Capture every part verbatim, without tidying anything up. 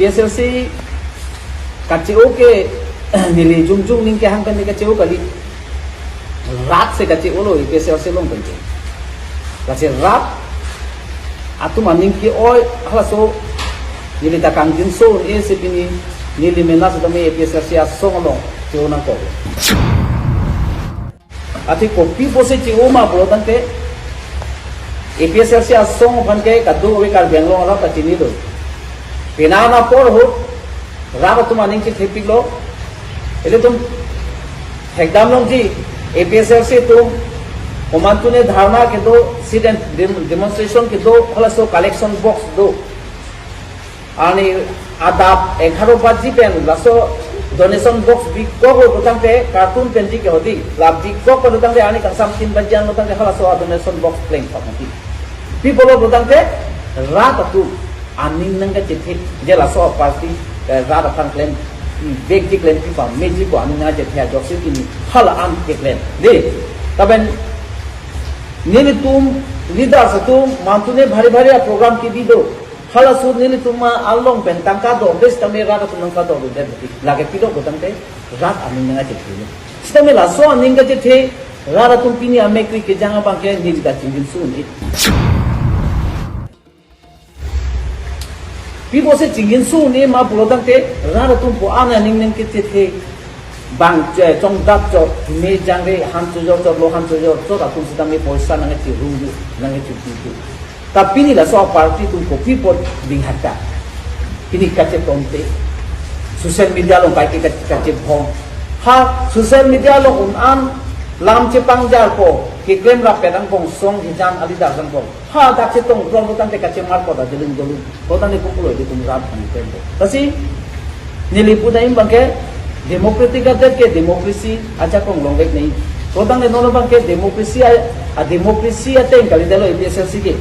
APHLC kache-o ke neli jongjong ning kehang pen kacheo kali. Rat si kache-olo APHLC along pen ke. Lasi rat atum aning ke-oi halaso neli ta kangjinso un-e si pini neli mena setame APHLC asong along che-o nangkok. Athe kopi pusi che-o ma pulo tangte APHLC asong aphan ke kadokave Karbi Anglong arat ta chinilo. Penang apor ahut rat atum aning chethepiklo. Ilitum thekdam longji, APHLC atum komantu ne dharna kedo, sit-in dem-, demonstration kedo, halaso collection box do. Ani adap egharo baji pen laso donation box bikoklo putangte carton penji ke hodi. La bikoklo putangte ani kangsam tin baji an putangte halaso donation box plengthok mati. Pi pulo putangte rat atum aning nangkachethe, je laso party, eh, rat aphan klemvekji, klempi pameji pu aning nangkachethe ajoksi pini hala an keklem. Dei, lapen nelitum leaders atum mantune bhari bhari a-program kebi do. Halaso nelitum along pen tangka do, bes tame rat atum nangkado do, dei. Lake pidok do tangte rat aning nangkachethe. Sitame laso aning kachethe rat atum pini amek kri kejang abang ke neli ta chingjinso un-e. Pi pusi chingjinso un-e ma pulo tangte rat atum pu an aning nangkachethe bang, eh, chongdat chot, me jangre han chojor chot, lo han chojor chot atum sitame poisa nangkachirung du, nangkachipi du. Ta pini laso party atum kopi apot binghata. Pini kachetomte. Social media along kaike kache-, kachebhong. Ha, social media along un-an lam chepangjarpo, keklem rap pedang bong song hijan a-leader jang bong. Ha, dak chetong tong putangte kachemarpo ta jeling dolung. Putangte kukulo di tum rat kami tempo. Lasi neli pu dam abang ke democratic adet ke democracy ajakong longvek nai. Putangte non abang ke democracy a, a-democracy ateng kalidetlo APHLC ke.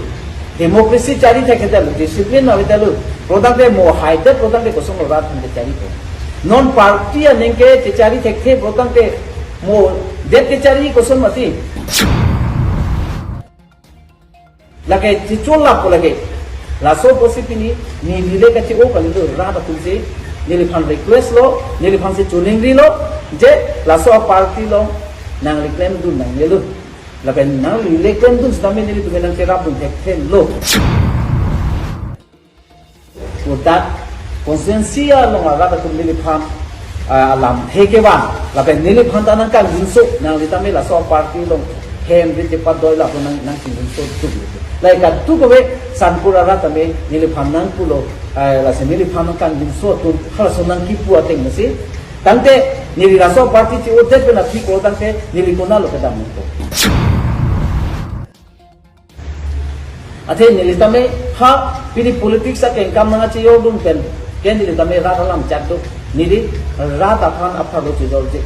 Democracy chari thekthedetlo, discipline avedetlo. Putangte mo haidet putangte kosonlo rat aphan kechari ko. Non party aning ke chechari thekthe putangte mo det kechari koson mati. Lake chichol lap ko lake. Laso pusi pini neli le kache-o kalilo rat atum si, neliphan request lo, neliphan si choningrilo, je laso party along nangli klemdun nangnelo. Lapen nangli le klemdun sitame nelitum nangcherapdun thekthe lo. Kodak constituency along arat atum neliphan, ah, alamthe kevang. Lapen neliphan ta nangkangjinso, nangli tame laso party along hem rit chepadoi lapu nang, nangchingjinso tuk. Lahai kadokave Sanpur arat tame neliphan nangpulo, ah, lasi neliphan nangkangjinso atum halaso nangkipu ateng masi. Tangte neli laso party che-odet pen aphi ko tangte neli konatlo kedam nangkok. Athe neli tame ha pini politics akengkam nangkacheyordun pen, ke neli tame rat alam chak do, neli rat aphan apharlo chejorje.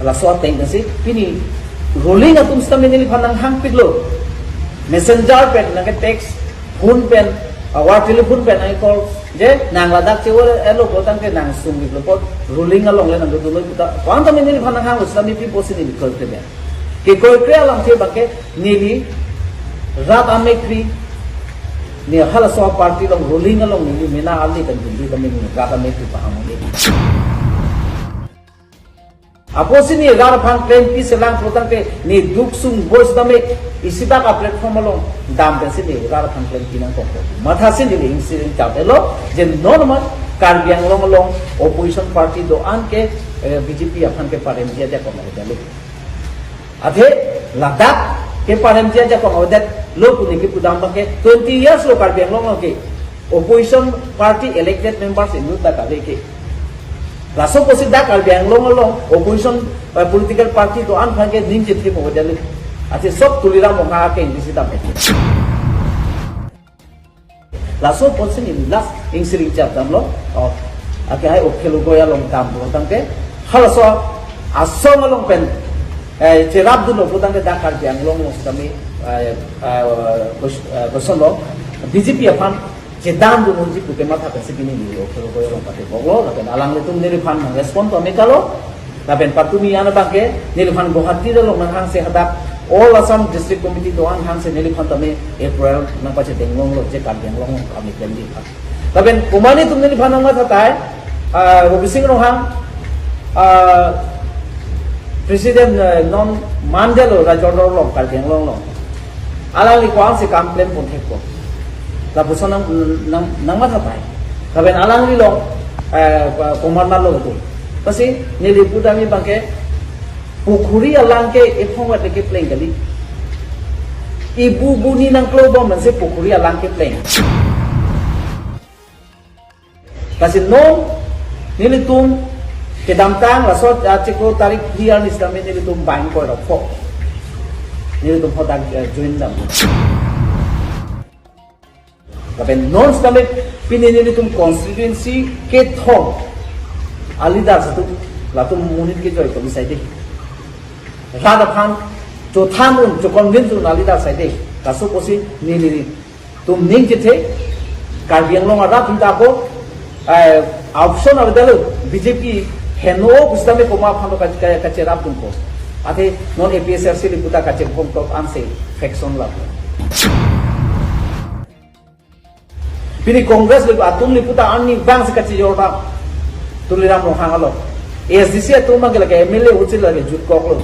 Laso ateng si pini ruling atum sitame neliphan nanghangpiklo. Messenger pen nangke text, phone pen, awar telephone pen nangke call, je nang ladak che-o-etlo putangte nang sungviklo put, ruling along le nangdodunlo puta. Ko-an tame neliphan nanghanglo sitame pi pusi neli kol tebe. Kekoikre alamthe abang ke neli rat amek kri, ne halaso party along ruling along neli mena ali kan dili tame neli rat amek kri paham neli. Apotsi ne rat aphan klempi selang putangte ne duk sung boi sitame isi bak a-platform along dam pensi ne rat aphan klempi nangkok. Mathasi neli ingsi ring chap-etlo, je non ma Karbi Anglong along opposition party do-an ke, eh, BJP aphan ke paremji ajakong avedetlo. Athe ladak ke paremji ajakong avedetlo pu neli kipu dam abang ke twenty years lo Karbi Anglong along ke opposition party elected members inut ta kave ke. Laso pusi dak Karbi Anglong along opposition, eh, political party do-an aphan ke ning chethip avedetlo. Athe sok Tuliram Ronghang akeng disi dam. Laso pusi neli last ingsi ring chap damlo. Oh, ake hai Akhil Gogoi along damlo tangte halaso asong along pen, eh, cherapdunlo putangte dak Karbi Anglong along sitame, eh, eh, kos-, eh, kosonlo BJP aphan chedandun unji puke matha pensi pini neli Akhil Gogoi along pateboklo, lapen alanglitum neliphan nang respond to mekalo, lapen patumi an abang ke neliphan Guwahati along nanghangse hadak All Assam District Committee do-an hangsi neliphan tame April nangpachedeng longlo je Karbi Anglong kami kendi pha. Lapen komat atum neliphan nangmathatai, ah, Robising Ronghang, ah, President, eh, non mandelo Rajor Dolong Karbi Anglong along. Alangli ko-ansi kam klem pon thekpo. Lapuson nang, nang, nangmathatai. Lapen alangli along, eh, komat lo tu. Lasi neli pudam abangke pukhuri alang ke ephong vet kepleng kali. Ibu buni nangklobom mansi pukhuri alang kepleng. Lasi non nelitum kedamtang laso achiklo tarik phli arni sitame nelitum bang koi rap pho. Nelitum hodak, eh, join dam. Lapen non sitame pini nelitum constituency kethom a-leaders atum, latum monit kejoi atum sai dei. Rat aphan chothan un, cho-convince un a-leaders sai dei. Laso pusi neli tum ning chethe, Karbi Anglong arat hita ko, eh, option available, B J P heno pusitame komat aphan to ka, ka, kacherap dun ko. Athe non A P H L C li puta kachebhong top ansi faction la. Pini Congress li atum li puta arni abangsi kachejor ta Tuliram Ronghang along. A S D C atum abangke lake M L A uchi lake jutkoklo.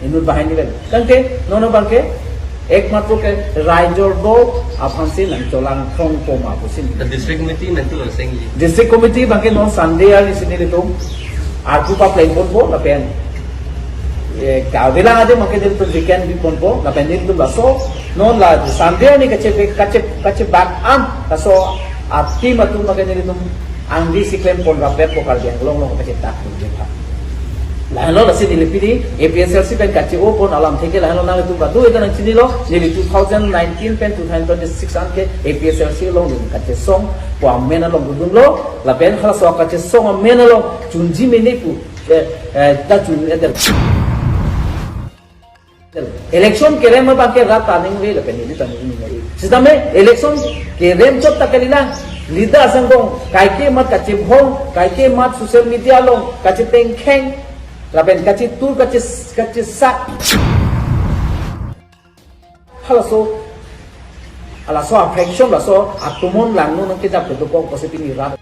Inut bahai ni pen. Tangke, non abangke, ekmatro ke Rajor Dolong aphansi nangcholangthong poma pusi. The district committee nanti lo sengji. District committee abangke non Sunday arnisi nelitum arpu papleng ponpo lapen, eh, kavelang adim abangke nelitum weekend bi ponpo lapen nelitum laso non la Sunday arni kache, kache, kachebak an laso a-team atum abangke nelitum angdisi klem pon rapet ko Karbi Anglong along kachetak pon je pha. Lahenlo lasi neli pini A P H L C pen kache-o pon alamthe ke lahenlo, nanglitum kado-eta nangchinilo, neli two thousand nineteen pen two thousand twenty-six an ke A P H L C along neli kachesong pu amen along dodunlo, lapen halaso kachesong amen along chunji mene pu, eh, eh, ta chun, eh, Election kerem abangke rat ta ningve lapen neli ta ningve. Sitame election kerem chot ta kalilang. Leader angbong kaike mat kachebhong, kaike mat social media along kachetengkheng, lapen kachetur, kache, kachesak. Halaso, halaso a-faction, laso atomon langno nangkejap kedokok pusi pini rat.